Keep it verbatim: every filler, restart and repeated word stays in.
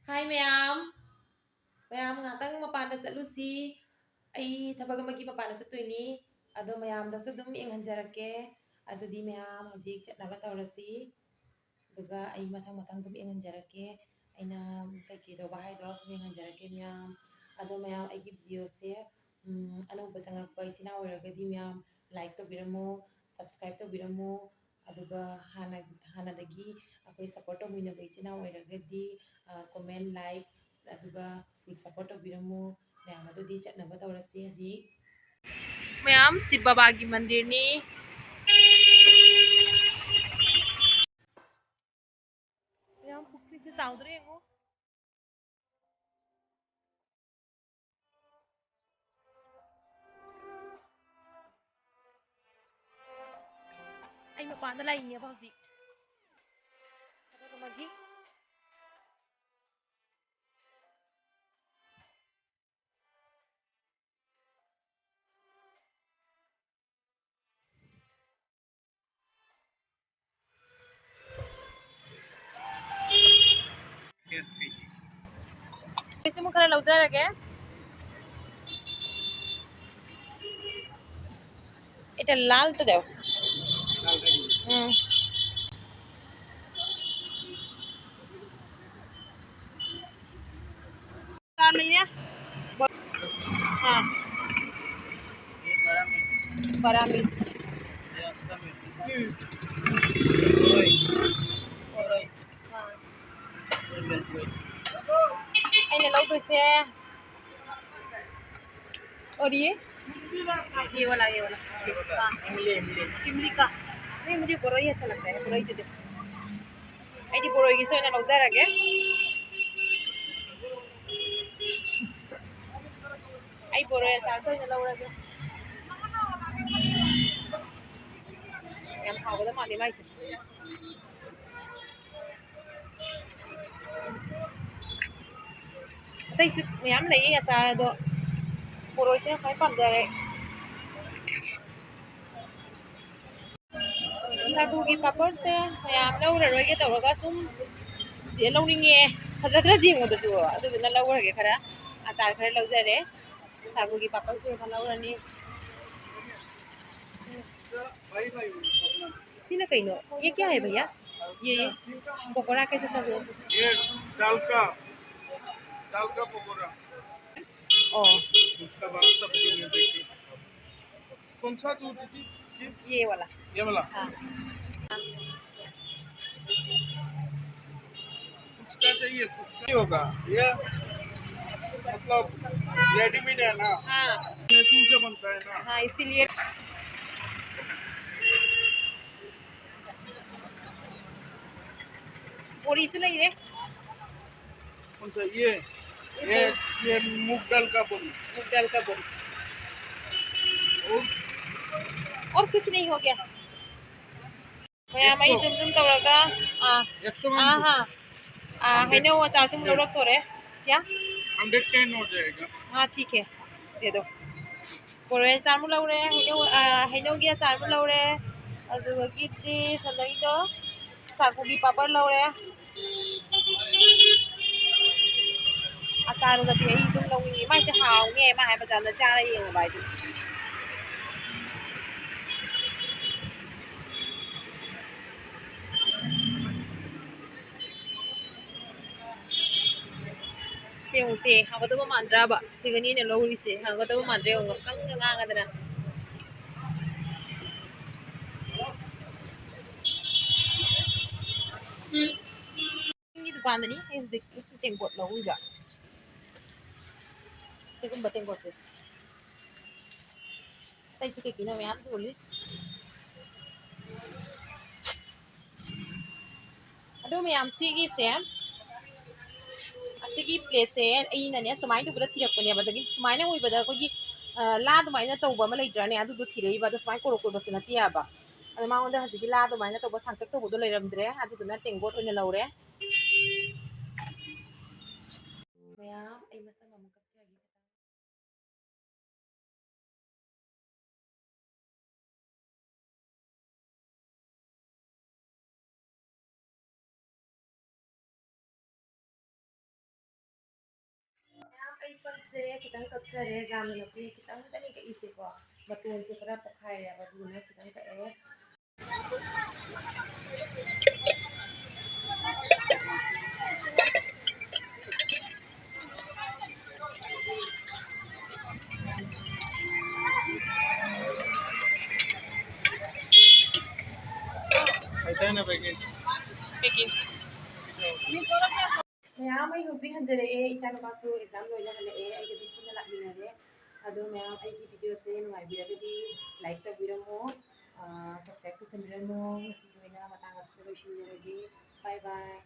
ꯍꯥꯏ ꯃꯌꯥꯝ, ꯃꯌꯥꯝ ꯉꯥꯛꯇꯪ ꯃꯄꯥꯟꯗ ꯆꯠꯂꯨꯁꯤ꯫ ꯑꯩ ꯊꯕꯛ ꯑꯃꯒꯤ ꯃꯄꯥꯟꯗ ꯆꯠꯇꯣꯏꯅꯤ꯫ ꯑꯗꯣ ꯃꯌꯥꯝꯗꯁꯨ ꯑꯗꯨꯝ ꯌꯦꯡꯍꯟꯖꯔꯛꯀꯦ꯫ ꯑꯗꯨꯗꯤ ꯃꯌꯥꯝ ꯍꯧꯖꯤꯛ ꯆꯠꯅꯕ ꯇꯧꯔꯁꯤ꯫ ꯑꯗꯨꯒ ꯑꯩ ꯃꯊꯪ ꯃꯊꯪ ꯑꯗꯨꯝ ꯌꯦꯡꯍꯟꯖꯔꯛꯀꯦ꯫ ꯑꯩꯅ ꯀꯩꯀꯩ ꯇꯧꯕ ꯍꯥꯏꯗꯣ ꯁꯨꯝ ꯌꯦꯡꯍꯟꯖꯔꯛꯀꯦ ꯃꯌꯥꯝ꯫ ꯑꯗꯣ ꯃꯌꯥꯝ ꯑꯩꯒꯤ videoꯁꯦ, ꯎꯝ, ꯑꯅꯧꯕ ꯆꯪꯉꯛꯄ ꯏꯆꯤꯟ ꯏꯅꯥꯎ ꯑꯣꯏꯔꯒꯗꯤ ꯃꯌꯥꯝ like ꯇꯧꯕꯤꯔꯝꯃꯣ, subscribe ꯇꯧꯕꯤꯔꯝꯃꯣ꯫ ꯑꯗꯨꯒ ꯍꯥꯟꯅ, ꯍꯥꯟꯅꯗꯒꯤ ꯑꯩꯈꯣꯏ support ꯇꯧꯃꯤꯟꯅꯕ ꯏꯆꯤꯟ ꯏꯅꯥꯎ ꯑꯣꯏꯔꯒꯗꯤ, ꯑ, comment, like, ꯑꯗꯨꯒ full support ꯇꯧꯕꯤꯔꯝꯃꯣ꯫ ꯃꯌꯥꯝ ꯑꯗꯨꯗꯤ ꯆꯠꯅꯕ ꯇꯧꯔꯁꯤ ꯍꯧꯖꯤꯛ꯫ ꯃꯌꯥꯝ ꯁꯤꯕ ꯕꯕꯥꯒꯤ ꯃꯟꯗꯤꯔꯅꯤ꯫ ꯃꯌꯥꯝ ꯄꯨꯈ꯭ꯔꯤꯁꯦ ꯆꯥꯎꯗ꯭ꯔꯥ ꯌꯦꯡꯉꯣ꯫ ꯑꯩ ꯃꯄꯥꯟꯗ ꯂꯩꯅꯦꯕ ꯍꯧꯖꯤꯛ꯫ ꯊꯕꯛ ꯑꯃꯒꯤ꯫ ꯁꯤꯃꯨꯛ ꯈꯔ ꯂꯧꯖꯔꯒꯦ꯫ এটা লালটা দাও। হুম। हाँ। बड़ा मिर्च। हम्म। हाँ। ꯑꯩꯅ ꯂꯧꯗꯣꯏꯁꯦ꯫ और ये? ये वाला, ये वाला। ये, हाँ। इमली, इमली। इमली का। नहीं, मुझे बरई अच्छा लगता है, बरई दे दो। ꯑꯩꯗꯤ ꯕꯣꯔꯣꯏꯒꯤꯁꯦ ꯑꯣꯏꯅ ꯂꯧꯖꯔꯒꯦ꯫ ꯑꯩ ꯕꯣꯔꯣꯏ ꯑꯆꯥꯔꯁꯦ ꯑꯣꯏꯅ ꯂꯧꯔꯒꯦ꯫ ꯌꯥꯝ ꯍꯥꯎꯒꯗ ꯃꯥꯜꯂꯦ ꯃꯥꯏꯁꯦ꯫ ꯑꯇꯩꯁꯨ ꯃꯌꯥꯝ ꯂꯩꯌꯦ ꯑꯆꯥꯔ, ꯑꯗꯣ ꯕꯣꯔꯣꯏꯁꯤꯅ ꯈ꯭ꯋꯥꯏ ꯄꯥꯝꯖꯔꯦ꯫ ꯁꯥꯒꯨꯒꯤ ꯄꯥꯄꯔꯁꯦ ꯃꯌꯥꯝ ꯂꯧꯔꯔꯣꯏꯒꯦ ꯇꯧꯔꯒ ꯁꯨꯝ ꯆꯦ ꯂꯧꯅꯤꯡꯉꯦ꯫ ꯐꯖꯗ꯭ꯔꯥ ꯌꯦꯡꯕꯗꯁꯨ? ꯑꯗꯨꯗꯨꯅ ꯂꯧꯔꯒꯦ ꯈꯔ꯫ ꯑꯆꯥꯔ ꯈꯔ ꯂꯧꯖꯔꯦ꯫ ꯁꯥꯒꯨꯒꯤ ꯄꯥꯄꯔꯁꯦ ꯑꯃ ꯂꯧꯔꯅꯤ꯫ ꯁꯤꯅ ꯀꯩꯅꯣ? ये क्या है भैया? ये, ये पकौड़ा कैसे सज ये दाल का, दाल का पकौड़ा। ꯑꯣ꯫ उसका बाद सब्जी में देखिए। कौन सा दूध दीदी? ये वाला। ये वाला? हाँ। उसका चाहिए, उसका नहीं होगा। ये मतलब रेडीमेड है ना? हाँ। लहसुन से बनता है ना? हाँ, इसीलिए। बोरी से नहीं रे। कौन सा? ये, ये ये, ये मूंग दाल का बोरी। मूंग दाल का बोरी। और? और कुछ नहीं हो गया। ꯃꯌꯥꯝ ꯑꯩ ꯑꯦꯛꯁꯣ꯫ ꯖꯨꯝ ꯖꯨꯝ ꯇꯧꯔꯒ, ꯑꯥ, ꯑꯦꯛꯁꯣ ꯑꯥ, ꯍꯥ꯫ ꯑꯥ, ꯍꯟꯗ꯭ꯔꯦꯠ꯫ ꯍꯩꯅꯧ ꯑꯆꯥꯔꯁꯨ ꯑꯃꯨꯛ ꯂꯧꯔꯛꯇꯣꯔꯦ꯫ क्या? ꯍꯟꯗ꯭ꯔꯦꯠ ꯇꯦꯟ ꯑꯣꯏ ꯖꯥꯏꯌꯦꯒꯥ꯫ हाँ, ठीक है, दे दो। ꯕꯣꯔꯣꯏ ꯑꯆꯥꯔ ꯑꯃꯨꯛ ꯂꯧꯔꯦ, ꯍꯩꯅꯧ, ꯑꯥ, ꯍꯩꯅꯧꯒꯤ ꯑꯆꯥꯔ ꯑꯃꯨꯛ ꯂꯧꯔꯦ, ꯑꯗꯨꯗꯒꯤꯗꯤ ꯁꯣꯝꯗꯒꯤꯗꯣ ꯁꯥꯒꯨꯒꯤ ꯄꯥꯄꯔ ꯂꯧꯔꯦ꯫ ꯑꯆꯥꯔꯒꯗꯤ ꯑꯩ ꯑꯗꯨꯝ ꯂꯧꯅꯤꯡꯉꯤ꯫ ꯃꯥꯏꯁꯦ ꯍꯥꯎꯅꯦ, ꯃꯥ ꯍꯥꯏ ꯕꯖꯥꯔꯗ ꯆꯥꯔ ꯌꯦꯡꯉꯨꯕ ꯍꯥꯏꯗꯨꯅꯤ꯫ ꯁꯦ ꯌꯦꯡꯉꯨꯁꯦ, ꯍꯥꯎꯒꯗꯕ ꯃꯥꯟꯗ꯭ꯔꯕ? ꯁꯤꯒꯅꯤꯅ ꯂꯧꯔꯤꯁꯦ ꯍꯥꯎꯒꯗꯕ ꯃꯥꯟꯗ꯭ꯔꯥ ꯌꯦꯡꯉꯨ, ꯉꯁꯪꯒ ꯉꯥꯡꯉꯗꯅ꯫ ꯒꯤ ꯗꯨꯀꯥꯟꯗꯅꯤ ꯑꯩ ꯍꯧꯖꯤꯛ ꯁꯤ ꯇꯦꯡꯀꯣꯠ ꯂꯧꯔꯤꯕ꯫ ꯁꯤꯒꯨꯝꯕ ꯇꯦꯡꯀꯣꯠꯁꯦ꯫ ꯑꯇꯩꯁꯨ ꯀꯩ ꯀꯩꯅꯣ ꯃꯌꯥꯝ ꯌꯣꯜꯂꯤ꯫ ꯑꯗꯨ ꯃꯌꯥꯝ ꯁꯤꯒꯤꯁꯦ, ꯑꯁꯤꯒꯤ ꯄ꯭ꯂꯦꯠꯁꯦ ꯑꯩꯅꯅꯦ ꯁꯨꯃꯥꯏꯅ ꯇꯧꯕꯗ ꯊꯤꯔꯛꯄꯅꯦꯕ꯫ ꯑꯗꯒꯤ ꯁꯨꯃꯥꯏꯅ ꯑꯣꯏꯕꯗ ꯑꯩꯈꯣꯏꯒꯤ, ꯑ, ꯂꯥ ꯑꯗꯨꯃꯥꯏꯅ ꯇꯧꯕ ꯑꯃ ꯂꯩꯇ꯭ꯔꯥꯅꯦ? ꯑꯗꯨꯗꯣ ꯊꯤꯔꯛꯏꯕ꯫ ꯑꯗꯣ ꯁꯨꯃꯥꯏꯅ ꯀꯣꯔꯣꯛ ꯀꯣꯏꯕꯁꯦ ꯅꯠꯇꯦ ꯍꯥꯏꯕ꯫ ꯑꯗꯣ ꯃꯉꯣꯟꯗ ꯍꯧꯖꯤꯛꯀꯤ ꯂꯥ ꯑꯗꯨꯃꯥꯏꯅ ꯇꯧꯕ ꯁꯥꯡꯇꯛ ꯇꯧꯕꯗꯣ ꯂꯩꯔꯝꯗ꯭ꯔꯦ꯫ ꯑꯗꯨꯗꯨꯅ ꯇꯦꯡꯀꯣꯠ ꯑꯣꯏꯅ ꯂꯧꯔꯦ꯫ ꯃꯌꯥꯝ, ꯑꯩ ꯃꯁꯝ ꯑꯃꯨꯛ ꯀꯛꯆꯒꯦ꯫ ꯄꯤꯝꯄꯜꯁꯦ ꯈꯤꯇꯪ ꯀꯛꯆꯔꯦ, ꯌꯥꯝꯅ ꯅꯠꯇꯦ, ꯈꯤꯇꯪꯗꯅꯤ ꯀꯛꯏꯁꯦꯀꯣ꯫ ꯃꯇꯣꯟꯁꯦ ꯈꯔ ꯄꯣꯛꯈꯥꯏꯔꯦꯕ, ꯑꯗꯨꯗꯨꯅ ꯈꯤꯇꯪ ꯀꯛꯑꯦ꯫ ꯃꯌꯥꯝ, ꯑꯩ ꯍꯧꯖꯤꯛ ꯍꯟꯖꯔꯛꯑꯦ, ꯏꯆꯥꯅꯨꯄꯥꯁꯨ ꯑꯦꯛꯖꯥꯝ ꯂꯣꯏꯅ ꯍꯜꯂꯛꯑꯦ, ꯑꯩꯒꯗꯤ ꯄꯨꯟꯅ ꯂꯥꯛꯃꯤꯟꯅꯔꯦ꯫ ꯑꯗꯣ ꯃꯌꯥꯝ, ꯑꯩꯒꯤ ꯚꯤꯗꯤꯑꯣꯁꯦ ꯅꯨꯡꯉꯥꯏꯕꯤꯔꯒꯗꯤ ꯂꯥꯏꯛ ꯇꯧꯕꯤꯔꯝꯃꯣ, ꯑꯥ, ꯁꯕꯁꯀ꯭ꯔꯥꯏꯕ ꯇꯧꯁꯟꯕꯤꯔꯝꯃꯣ꯫ ꯉꯁꯤꯒꯤ ꯑꯣꯏꯅ ꯃꯇꯥꯡ ꯑꯁꯤꯗ ꯂꯣꯏꯁꯤꯟꯖꯔꯒꯦ꯫ ꯕꯥꯏ ꯕꯥꯏ꯫